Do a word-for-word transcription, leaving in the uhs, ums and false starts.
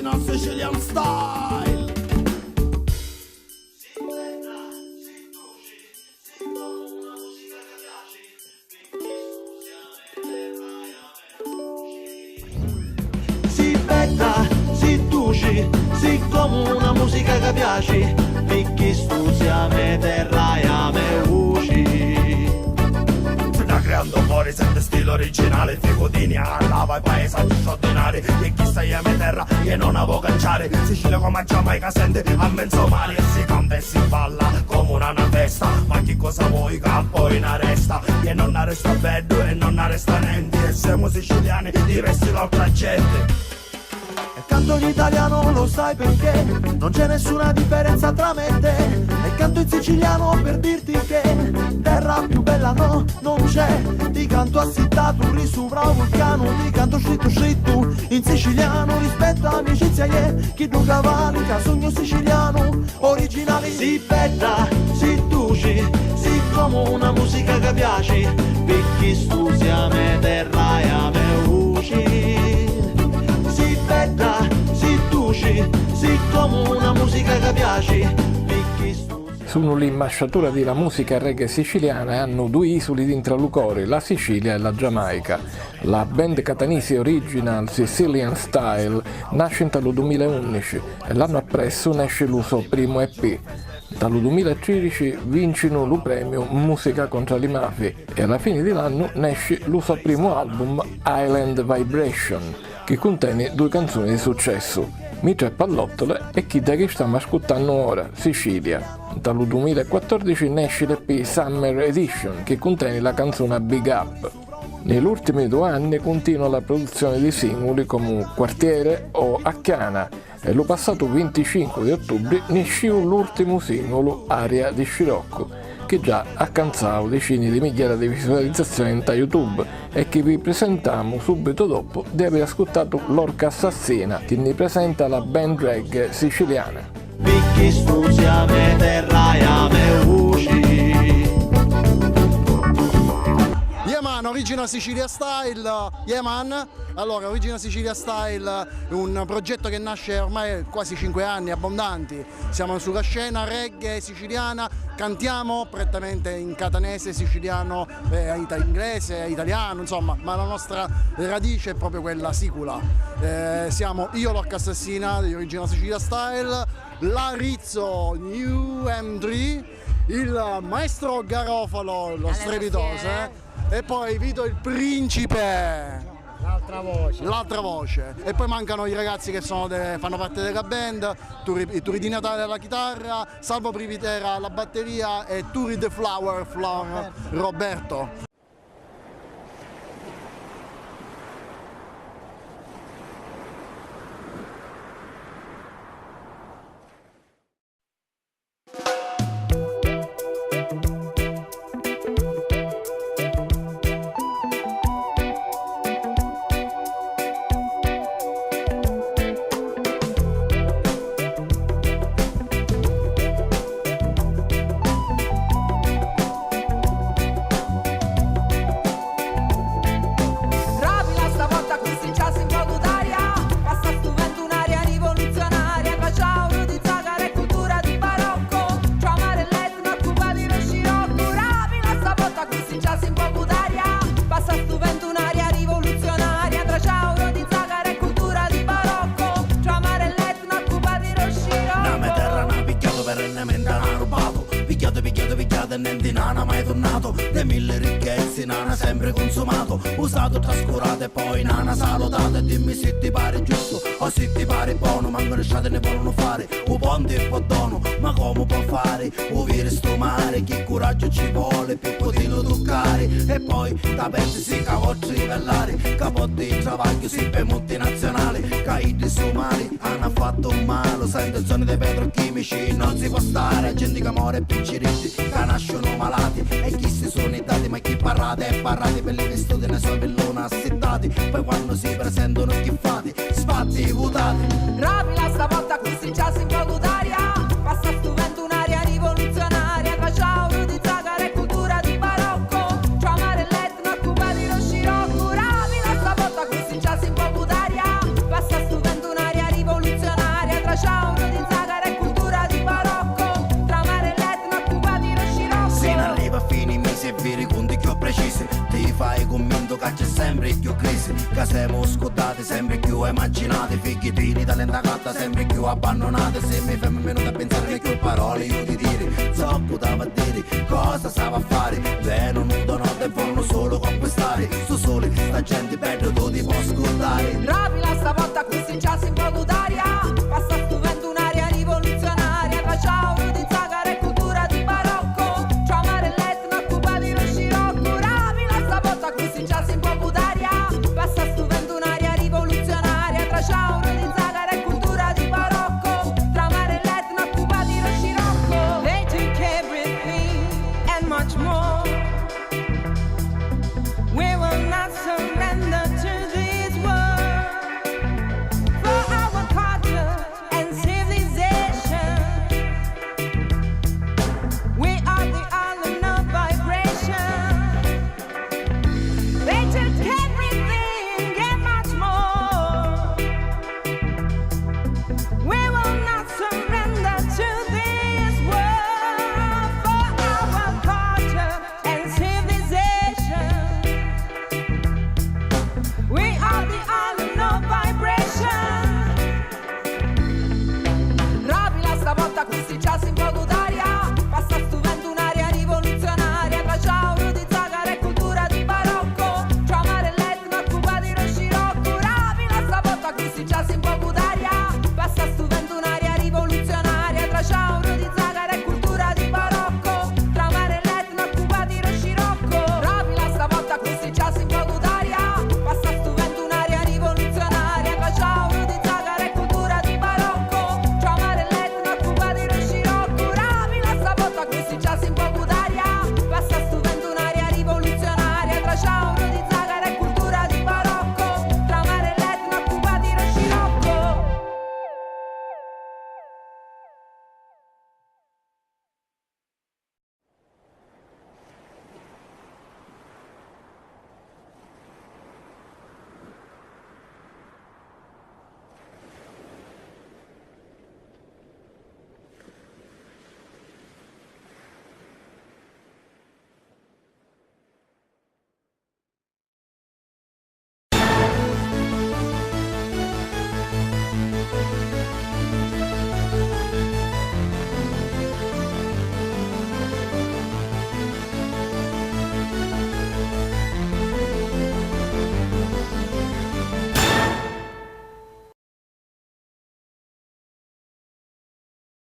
Na Sicilian style. Si bedda, si duci, si comu na musica ca piaci, pi chistu si a me terra e a me vuci. Si sta creandu cori, senti stili originali, figutini, allava i paesaggi straordinari, e chista è a me terra, e non a vo canciari, Sicilia comu a Giamaica, senti a menzu mari, e si canta e si balla comu na, na festa, ma chi cosa voi ca poi na resta, e non na resta beddu, e non na resta nenti, e semu siciliani diversi l'altra genti. E canto in italiano, lo sai perché? Non c'è nessuna differenza tra me e te. E canto in siciliano per dirti che terra più bella no, non c'è. Ti canto assittatu ri suvra un vulcanu, ti canto strittu strittu in sicilianu, rispetto, amicizia, yeah, chiddu ca vali ca sugnu sicilianu. Originali. Si bedda, si duci, si comu na musica ca piaci, pi chistu si a me terra e a me vuci. Si bedda, si duci, si comu na musica ca piaci, pi chistu si. Sunnu li masciatura di la musica reggae siciliana e hannu dui isuli dintra lu cori, la Sicilia e la Giamaica. La band catanisi Original Sicilian Style nasci nta lu dumila e unnici e l'annu appressu nesci lu so primu E P. Nta lu dumila e tridici vincinu lu premiu Musica contra li mafii e a la fini di l'annu nesci lu so primu album Island Vibration, chi cunteni dui canzuni di successu, Mi tre pallottule e chidda chi stamu ascuttannu ora, Sicilia. Nta lu dumila e quattordici nesci l'E P Summer Edition, chi cunteni la canzuna Big Up. Ni l'urtimi dui anni cuntinua la pruduzzioni di singuli comu Quartiere o Acchiana, e lu passatu vinticincu di ottubri nisciu l'urtimu singulu Aria di Sciroccu, chi già accanzau dicini di migghiara di visualizzazioni nta YouTube e chi vi prisentamu subitu doppu di aviri ascuttatu L'Orca Assassina, chi ni presenta la band reggae siciliana. Pi chistu si a me terra e a me vuci. Yeah man, Original Sicilia Style, yeah man. Allora, Original Sicilia Style è un progetto che nasce ormai quasi cinque anni, abbondanti. Siamo sulla scena reggae siciliana, cantiamo prettamente in catanese, siciliano, eh, ita-, inglese, italiano, insomma, ma la nostra radice è proprio quella sicula. Eh, siamo io, l'Orca Assassina, di Original Sicilia Style, Larizzo, New M tre, il maestro Garofalo, lo strepitoso, eh? E poi Vito il Principe. L'altra voce. L'altra voce. E poi mancano i ragazzi che sono de-, fanno parte della band, Turi, Turi Di Natale alla chitarra, Salvo Privitera alla batteria e Turi The Flower Flor Roberto. Rapila sta vota accussì nci hasi un pocu d'aria, passa stu ventu un'aria rivoluzionaria, tra ciauru di zagara e cultura di barocco, tra mare e letno e cupa di lo scirocco. Rapila sta vota accussì nci hasi un pocu d'aria, passa stu ventu un'aria rivoluzionaria, tra ciauru di zagara e cultura di barocco, tra mare e letno e cupa di lo scirocco. Na me terra n'ha pigghiatu, perennemente n'ha rubbatu, pigghiatu, pigghiatu, pigghiatu e nenti n'hana mai turnatu, de mille ricchezzi n'hana sempre cunsumatu, usatu, trascuratu e poi n'hana salutatu. E dimmi si ti pari giustu o si ti pari bonu, mancu li strati ni volunu fari, u ponti è po donu, ma comu po fari u viri stu mari? Chi curaggiu ci voli pi putillu tuccari? E poi t'aperti si ca vo trivellari, ca po di travagghiu si pe multinazionali, ca iddi su mali hana fattu malu, senza zoni de petrochimici non si po stari, a genti ca mori e picciriddi ca nasciunu malati, e chisti sunu i dati, ma chi parrati e parrati, belli vistiti ne so villuna assittati, poi quannu si presentunu chi fati? Sfatti, vutati. Rapila sta vota accussì nci hasi un pocu d'aria, passa stu ventu un'aria rivoluzionaria, tra ciauru di zagara e cultura di barocco, tra mare e letno e cupa di lo scirocco. Rapila sta vota accussì nci hasi un pocu d'aria, passa stu ventu un'aria rivoluzionaria, Chiù crisi ca semu scuddati, sempri chiù emarginati, figghi di l'Italia intacata, sempri chiù abbannunati. Si mi fermu un minutu a pinsari, ni chiù paroli iu di diri, zoccu t'ava a diri, cosa s'ava a fari? Venu nudu, notti e vonnu sulu conquistari, stu suli, sta genti beddu tu ti po' scurdari. Rapila sta porta, accussì già si